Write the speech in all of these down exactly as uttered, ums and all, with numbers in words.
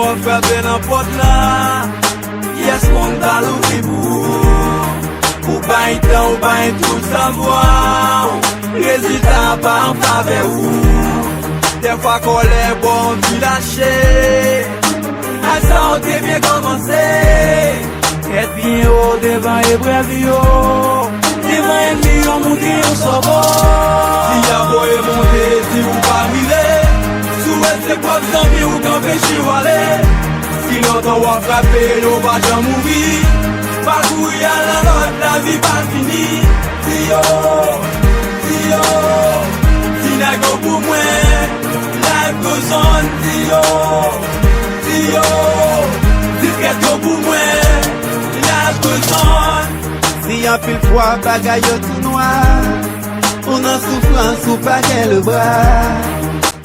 W ap frape nan pòt la, kiyès moun pral ouvri pou ou? Ou pa gen tan, ou pa gen tout savwa w, rezilta a pa an favè ou. Dèfwa kòlè ba w anvi lache, ak sa w te byen kòmanse. Tèt byen wo devan eprèv yo, devan ènmi yo moute yon sò ba w. Si y ap voye monte, di ou pa brile. Si w wè se pwòp zanmi w k anpeche w ale. Si lontan w ap frape, yo pa janm ouvri. Pa kouri al nan lòt, lavi pa fini. Di yo, di yo, di nèg yo pou mwen. Life goes on, di yo, di yo, di trèt yo pou mwen. Life goes on. Si anpil fwa bagay yo tou nwa, ou nan soufrans, ou pa gen lebra.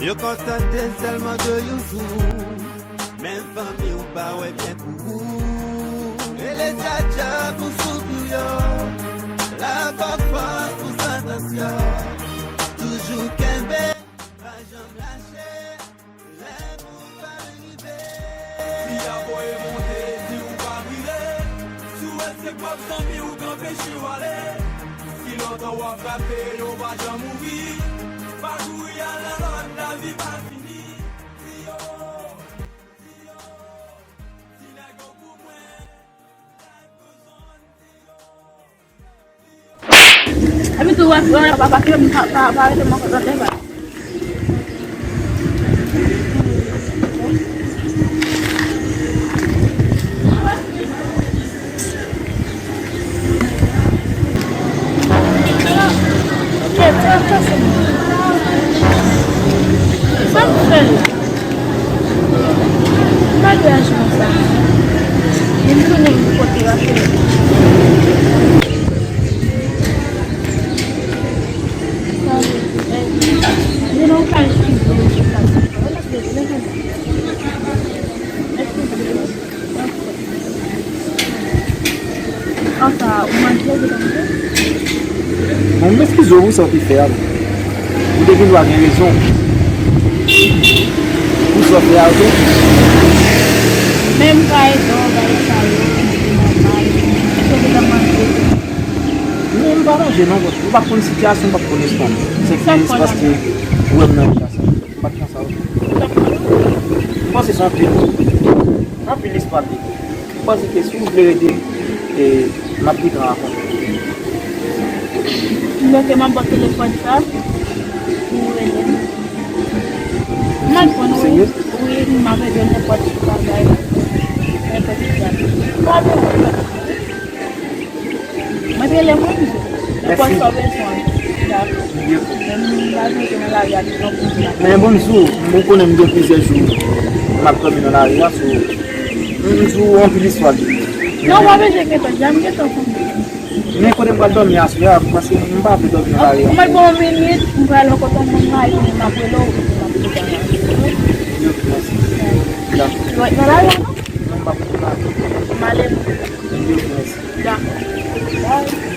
Yo kontan tande sèlman de yon jou, men fanmi w pa wè byen pou ou. Rele Djadja pou soupir yo, laba fòs pou santansyon. Toujou kenbe, pa janm lache, lè pou w pa rive. Si y ap voye monte, di ou pa brile. Si w wè se pwòp zanmi w k anpeche w ale. Si lontan w ap frape, yo pa janm ouvri. Pa kouri al nan lòt, lavi pa fini. Di yo, di yo, di nèg yo pou mwen. Epi tou, wè, wè, pa, pa, pa, pa, pa rete mwen kontan, pa. Sa m fè la? Pa de ajan sa. Vin tounen pou kote Rachel. Vin nan kay eskize. Eskize. Ansa, ou manje, ou te manje? Bon, m eskize w pou sa w te fè a. Ou te gen dwa gen rezon pou sa w fè a tou. Men m pa ede w bagay sa yo, se nòmal. Èske w te manje? Non, m pa manje non, paske m pa konn sitiyasyon, m pa konn espwa. Se kiyès paske ou wè m nan eta sa. M pa t konsa. M panse se anpil, anpil espwa m te gen. M panse ke si w vle rete, e, m ap gentan rakonte. M bloke, m ap ba w telefòn sa pou w rele m. M ap konn, wi. Wi, m ap ede w nenpòt ki bagay. Nenpòt ki bagay. Pa gen. Mwen te rele mwen, mwen pran sa w bezwen. Dakò. Men m pa bezwen nan lari a, tout an konsa. Men bon, m di w, m konnen m gen plizyè jou m ap dòmi nan lari a, so, m di w anpil istwa li. Non, w pa bezwen enkyete, deja m gentan konnen. Men kote m pral dòmi aswè a, paske m pa vle dòmi nan lari a. Mwen bon minit, m pral nan kote yon moun la, epi m ap rele w, epi m ap rele w. Yo, mèsi. Dakò. Ou ret nan lari a, non? Non, m pa pral nan lari. M ale. Yo, mèsi. Dakò. Bye.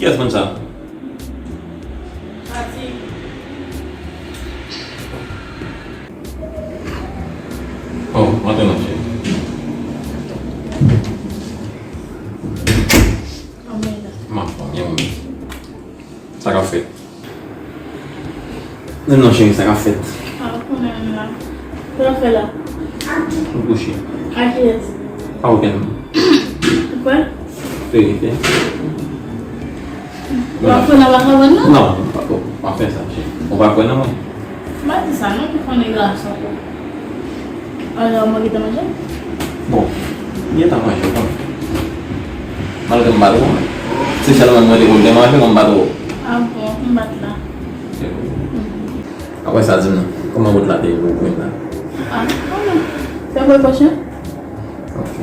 Kiyès moun sa? Pati. Oh, antre non, cheri. Kòman w ye la? M anfòm, e ou menm? Sa k ap fèt? Non, non, cheri, sa k ap fèt? Ah, ou konnen menm la. Sa w ap fè la? M kouche. A kiyès? Pa okenn moun. Ou kwè? Verite. W ap fè nan vagabon nan? Non, pa, pa, pa fè sa, cheri. Ou pa kwè nan mwen? M pa di sa non, pou konnen gason. Alò, mwen gentan manje? Bon, m gentan manje, ou konnen. Malgre m pa twò, men se sèlman mwen te konn te manje, men m pa twò. Ah bon, m pa t la. Se vre. Apre sa, di m non, kòman wout la te ye pou w vin la? Ah, non, non. Se prekosyon. Ok.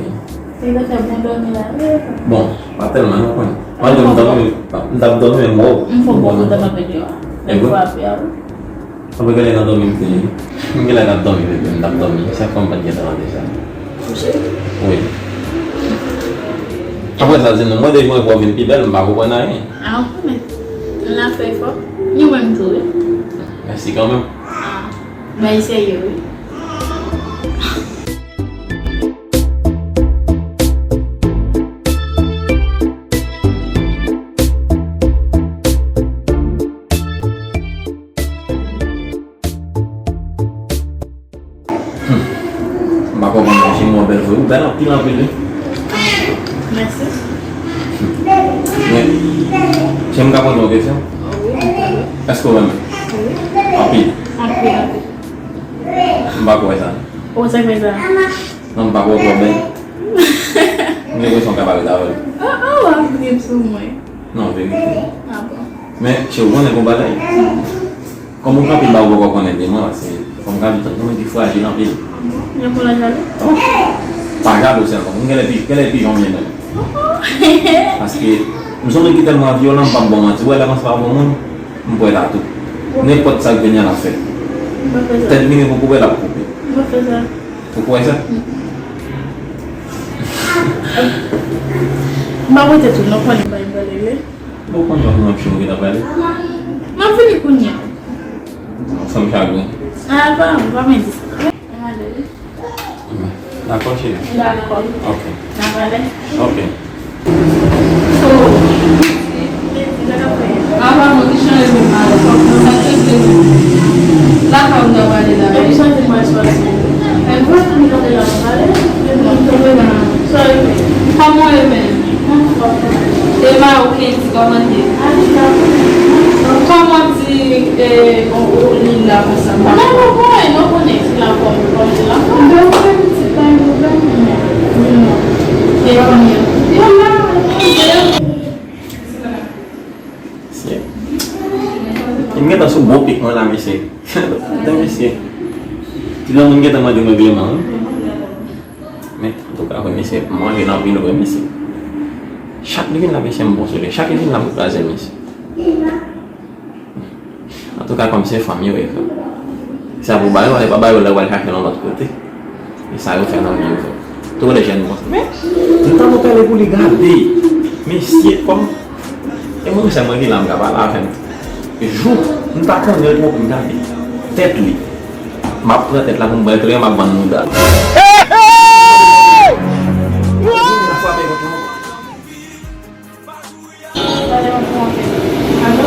E yo te bon dòmi la, wi. Bon, pa tèlman, non, konn. Malgre m dòmi, m t ap dòmi, men m wè w. M fè bon, bon, kontan m ap vin yo. E bon? Frape a, wi. Apre genlè nan dòmi m te ye. M genlè t ap dòmi, bebe, m t ap dòmi. Chak fwa m pa t gentan deja. Kouche? Wi. Apre sa, di m non, mwen te jwenn pou w vin pi bèl, m pa konprann anyen. Ah, ou konnen. M la fè efò. Ni mwen m tou, wi. Mèsi kanmenm. Ah, men serye, wi. Hmm. M pa konprann non, Jim, ou bèl vre. Ou bèl anpil, anpil, wi. Mèsi. Hmm. Men, Jim, m ka poze yon kesyon? Wi, m ka. Èske w renmen? Wi. Anpil? Anpil, anpil. M pa kwè sa. Ou sa k fè sa? Non, m pa kwè w twò bèl. M gen enpresyon w ka parèt avè l. Ah, ah, w ap ri sou mwen. Non, verite. Ah bon? Men, cheri, ou konnen gon bagay? Kòm ou gen anpil bagay ou poko konnen de mwen, paske fò m ka di w, tande, yon moun ki frajil anpil. Gen pou la jalou? Oh! Pa jalou sèlman. M genlè pi, genlè pi jan w ye menm. Paske m se yon moun ki tèlman vyolan, m p ap ba w manti. Ou wè lè m ansanm ak yon moun, m prèt a tou. Nenpòt sa k vini an, l ap fèt. M pa fè sa. Tèt vini pou koupe, l ap koupe. M pa fè sa. Ou kwè sa? Mm. M pa pote tou, non, konnen m pa gen pale vre. Bon, kounye a, mwen, m ap chonje nan pale. M ap vini kounye a. Sa m chagren. Ah, pa, pa mwen di sa. Mwen ale, wi. Dakò, cheri. Dakò. Ok. N a pale. Ok. So, apa nou ki chanje menm alè, fòk nou sa chanje menm. Lakay ou ta pale la. Epi chanje mwen soti. E vre pou nou tande la pale. Kòman ou ye menm? E Maroken di kòman l ye? Kòman di, e, o, o, li la konsa? Mwen pa konprann, nou konnen si la fòm, fòm, si la fòm. Mwen konnen pitit la, yon pwoblèm. Non. E kounye a? Yo la, yo la. Mesye. M gentan sou gwo pik mwen la, mesye. Tande, mesye. Ti granmoun gentan mande m règleman, wi. Men, antouka, vre, mesye, m manje nan anpil, vre, mesye. Chak li vin la, mesye, m bon sou li. Chak li vin la, m kraze l, mesye. Antouka, kòm se fanm yo ye, frè. Sa pou ba yo, lè pa ba yo, lè w al chache nan lòt kote. E sa yo fè nan vi yo, frè. Tou lè jèn konsa. Men, m tann ou pale pou li gade. Mesye, kòm, e mwen, se mwen ki la, m ka pale avè l. Jou, m ta konnen l twonpe m gade. Tèt li. M ap pran tèt la pou m pran eklè, m ap vann mouda l. Alo?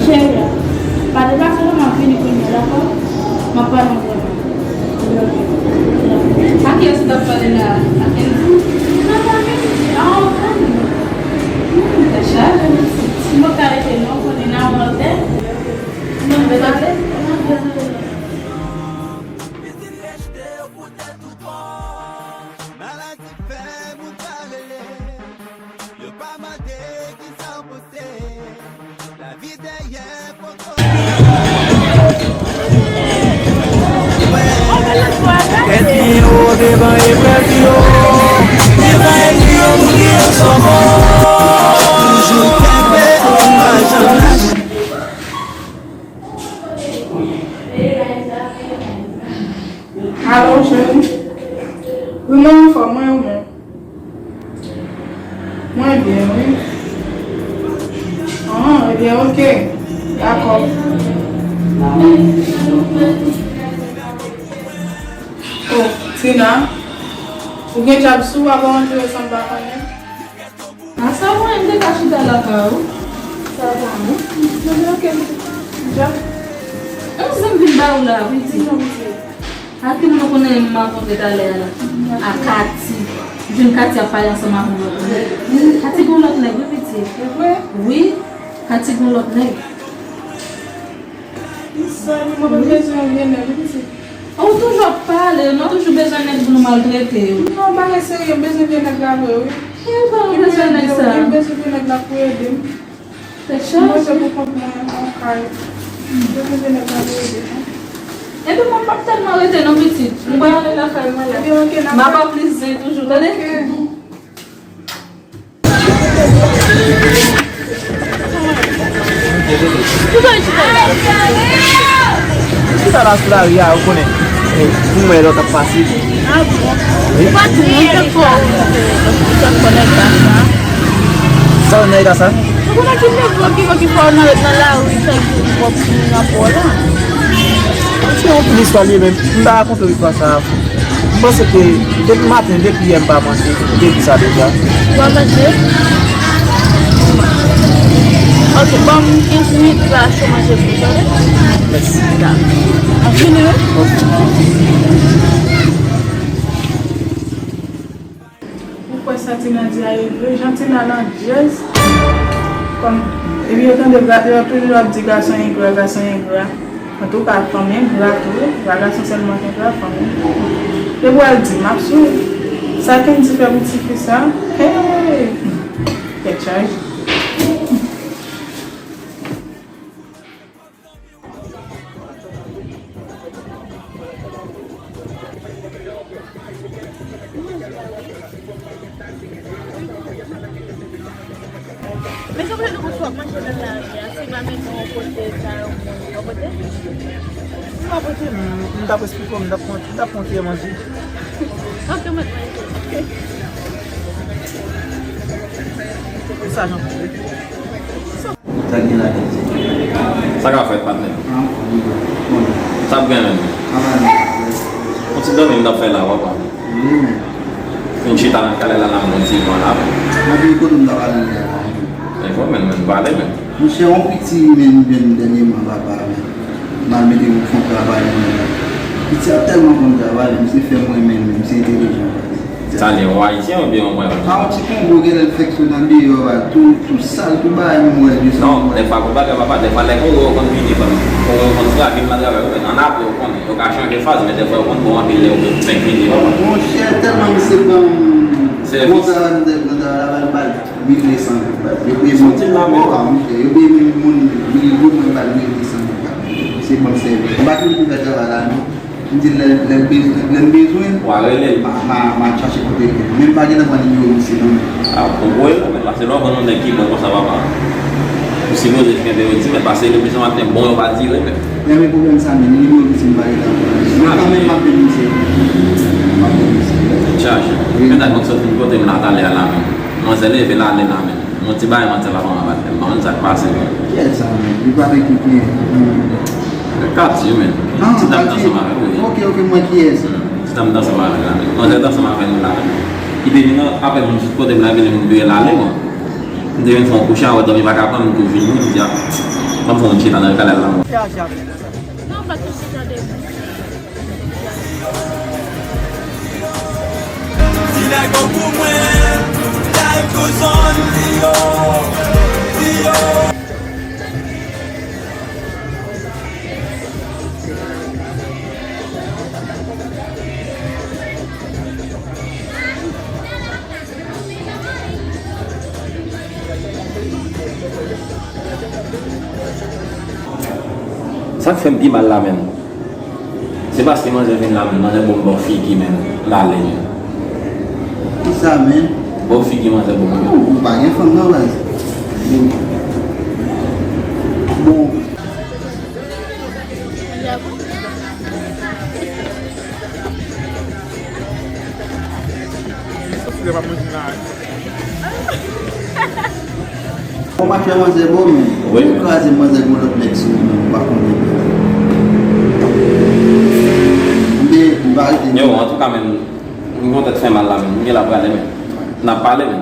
Cheri a, pa deplase non, m ap vini kounye a, dakò? M ap pale ansanm avè w. A kiyès ou t ap pale la? A Kendy? M ap pale a yon fanmi. Hmm, tèt chaje, mèsi. Si mwen ka rete non, konnen nan yon lòt lè. Non, m pale. Maladi fè moun pa rele, yo pa mande kisa w panse. Lavi dèyè poko. Tèt li wo devan eprèv yo, devan ènmi yo, moun yo sòvo. Toujou kenbe, pa janm lage. Alo, cheri. Wi, mwen anfòm, mwen, ou menm? Mwen byen, wi. Ah, ebyen, oke. Dakò. Oh, Tina, ou gen djab sou ou, apa w antre san m pa konnen? A sa mwen, m te ka chita lakay ou. Sa va, non? Mwen di, oke, m di, djab. Yon zanmi vin ba ou la, wi, di. Ki zanmi se? A ki moun ou konnen m rankontre talè a la? A Kati. M jwenn Kati ap pale ansanm ak yon lòt nèg. Kati gen yon lòt nèg, wi, pitit. Se vre? Wi, Kati gen yon lòt nèg. Sa, mwen pa bezwen yon vye nèg, wi, pitit. Ou toujou ap pale, nou toujou bezwen nèg pou nou maltrete yo. Non, bagay serye, m bezwen vye nèg la vre, wi. E ou pa bezwen nèg sa. M bezwen vye nèg la pou ede m. Tèt chaje. Mwen se pou kont mwen, yon kay. M bezwen vye nèg la pou ede m. Epi mwen p ap tèlman rete non pitit. M pral ale lakay mwen la. Ebyen, oke, n ap... M ap ap plis zen toujou, tande? Oke. Chita la sou lari a, ou konnen. Pou mwen lè w t ap pase. Ah bon? Wi. Ou pa di mwen, ou te fò. Ou te fò nèg la sa. Sa w nèg la sa? Ou konnen ki nèg la ki, ki fò nan, nan lari, chak jou w ap vin nan pò la. Se yon pil istwa li menm. M ta rakonte w istwa sa a. M panse ke depi maten, depi yè m pa manje, m te di sa deja. Ou pa manje? Ok, ban m kenz minit pou achte manje pou ou, tande? Mèsi. Dakò. Ap vini, wi? Ok. Ou kwè sa Tina di a e vre? Jan Tina landjèz. Kòm, epi yo tande, yo toujou ap di gason engra, gason engra. Antouka, fanm engra tou, pa gason sèlman ki engra, fanm engra tou. Depi w al di, m ap swiv. Sa Kendy fè pou tifi sa, hey! Tèt chaje. Mezanmi, nou konn fè manje nan lari a, si pa mete yon kote sa yo, yon kote? M pa pote, m, m t ap esplike w, m t ap pran, m t ap pran ti manje. Ok, mwen manje. E sa, Jean Paul? Sa k gen la, Kendy? Sa k ap fèt, patnè? An fòm, wi. Bon. Sa ap gen menm? An fòm. Yon ti dòmi m t ap fè la, papa. Wi, men. Vin chita nan kalè la, la, m pran ti van la. Mwen te kote m ta pale la. E fò, men, men, pale, men. Monchè, yon piti men m jwenn dènyèman, papa, men. M al mete yon fon travay mwen la. Piti a tèlman konn travay, misye fè m renmen l, men misye entèlijan, papa. Sa li, yon Ayisyen oubyen yon Kongo? A, yon ti Kongo, genlè l fèk sot andeyò a, tou, tou sal, tou bagay, m wè l desann. Non, dèfwa, gon bagay, papa, dèfwa, lè Kongo yo konn vini, ban m, Kongo yo konn frape m nan travay, ou konn, ann apre, ou konnen, yo ka chanje faz, men dèfwa, yo konn bon anpil lè yo fenk vini, papa. Monchè, tèlman misye ban m bon travay, misye ban m travay, la, ba l mil de san goud, ba l. Yo peye moun, monchè, yo peye moun, moun mil goud, mwen ba l mil de san goud, ba l. Misye ban m sèvis. M pa toujou pou fè travay la, non. M di lè, lè m bezwen, lè m bezwen, w a rele l. M a, m a, m a chache kote l ye. Men m pa gentan pran nimewo misye non, men. A, ou voye l, men pase lè w konn yon nèg ki bon konsa, papa. Ou sipoze kenbe yo di, men pase li, misye maten bon, yo pa dire, men. Men, men pwoblèm sa, men nimewo misye m pa gentan pran. Men kanmenm m ap jwenn misye. M ap jwenn misye. Tèt chaje. Wi. Men sa, konn sot vin kote m la talè a la, men. Manzè leve l ale la, men. Yon ti bagay manzè la ban m, patnè. M pa konn sa k pase, men. Kiyès sa, men? Li pa gen ki, ki, hmm. Katye, men. Ah, ti dam t ansanm avè l, wi. Ok, ok, m wè kiyès. Hmm. Ti dam t ansanm avè l la, men. Manzè t ansanm avè nou la, men. Li te vin avè m jis kote m la, epi li vin vire l ale, mwen. M te vin fè yon kouche, wè dòmi pa ka pran m, m tou vini, m di, a, ban m fè yon chita nan kalè la, mwen. Non, pa tou chita de. Ti nèg bon pou mwen, live goes on, Rio, Rio. Sa k fè m pi mal la menm, se paske manzè vin la menm, manzè bon m bò figi menm, l ale menm. Kisa menm? Bò figi manzè bon m. Ou pa gen fanm non baz. Bon. Bon, m ap fè manzè bon, men wi, ou kraze manzè gon lòt nèg sou ou, men ou pa konnen. M te, m pa rete. Yo, antouka, men, m gon tèt fè mal la, men, m gen la prale, men. N ap pale, men.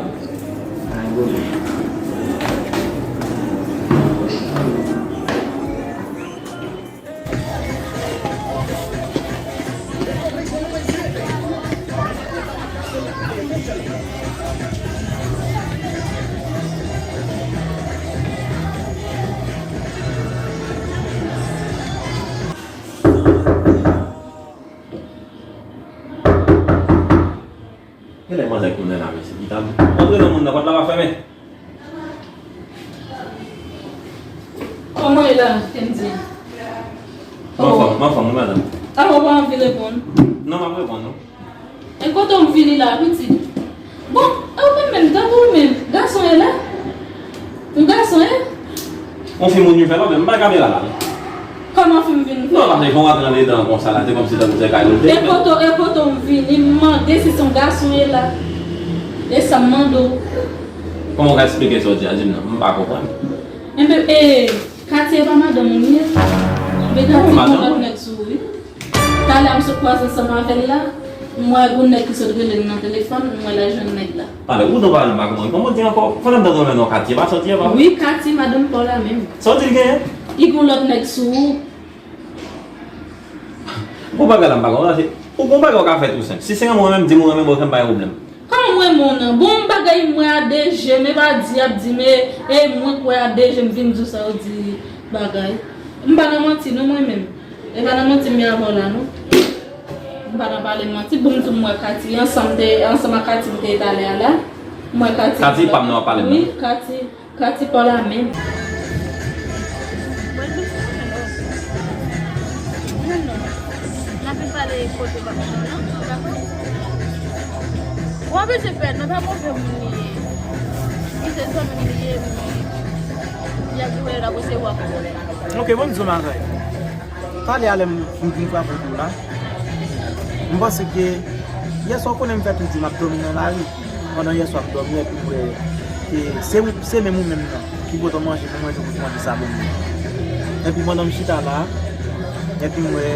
Manzè konnen la, mesye. Ki tab. Antre nan moun nan, pòt la pa fèmen. Kòman e la, Kendy? M anfòm, m anfòm, wi, madanm. A, ou pa anvi reponn? Non, m ap reponn, non. E kote w vini la, pitit? Bon, e ou menm menm, tankou ou menm, gason e la? Yon gason e? Yon fi moun vin fè lòt, men m pa kamera la, non. Kòman fi m vin fè? Non, paske jan w antre andedan konsa la, se kòmsi tankou se kay nou te. E kote, e kote w vini, m mande si se yon gason e la. E sa m mande w. Kòman w ka eksplike sa w di a, di m non, m pa konprann. Enben, e, Katie pa madanm ou li ye? Men Katie gon lòt nèg sou ou, wi. Talè a m sot kwaze ansanm avè l la, m wè gon nèg ki sot rele l nan telefòn, m wè l al jwenn nèg la. Talè, ou tou pale m pa konprann. Kòman w di ankò? Fò n ap tande non Katie, pa sòti a, pa. Wi, Katie, madanm pa w la menm. Sa w di l genyen? Li gon lòt nèg sou ou. Bon bagay la m pa konprann, se, ou gon bagay ou ka fè tou senp. Si se renmen w menm, di m ou renmen m, okenn pa gen pwoblèm. Kòman mwen renmen w nan? Bon, m bagay m wè a de je, men pa di ap di, men, e mwen k wè a de je, m vin di w sa yo di bagay. M pa nan manti non mwen menm. E pa nan manti m ye avè w la non. M pa nan pale manti. Bon, m di w m wè Katie, ansanm te, ansanm ak Katie m te ye talè a la. M wè Katie. Katie pa m nan w ap pale m nan. Wi, Katie. Katie pa w la menm. Mwen menm, mwen menm, oh. Non, non. N ap vin pale kote pa non, non, dakò? W ap bezwen pè, non, pa move moun li ye. Li se zanmi m li ye, men y ap di wè l ap resevwa kòb. Ok, bon, m di w yon bagay. Talè a lè m, m vin frape w la, m panse ke yèswa w konnen m fè tou di m ap dòmi nan lari. Pandan yèswa m dòmi epi m wè ke se, se menm ou menm nan ki pote w manje pou mwen, pou manje sa pou mwen. Epi pandan m chita la, epi m wè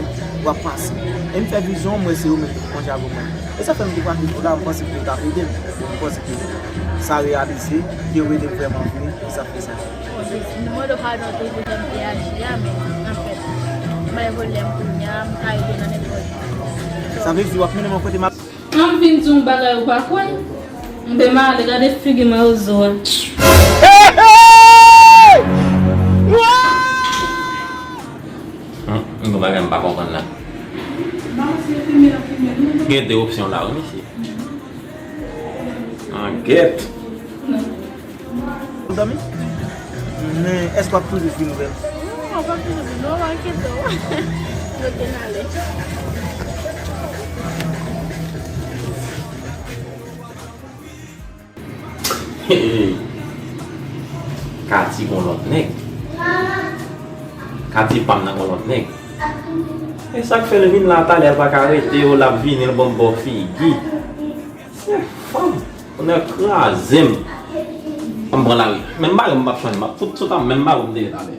w ap pase. E m fè vizyon, m wè se ou menm ki manje avè mwen. E sa fè m te frape w la, m panse ke w t ap ede m. M panse ke sa reyalize ke w ede m vrèman vre, e sa fè sa. Bon, Jezi, m mande w padon toujou jan m te aji a, men anfèt, m bay pwoblèm kounye a, m ka ede nan nenpòt jan. Sa vle di w ap mennen m yon kote m ap. An m vin di w yon bagay ou pa kwè? M te male, gade figi mawozo a. Hmm, yon bagay m pa konprann la. Gen de opsyon la, wi, mesye. An gèt. Ou dòmi? Men èske w ap toujou vin wè m? Non, w ap toujou vin wè m, w enkyete w. Yo te n ale. Hey! Katie gon lòt nèg. Katie pa m nan gon lòt nèg. E sa k fè l vin la talè, l pa ka rete, yo l ap vini, l ban m bò figi. Se fanm, tonnè kraze m. An m pran lari. Menm mari m m ap chanje, m ap fout sot a menm mari m te ye talè.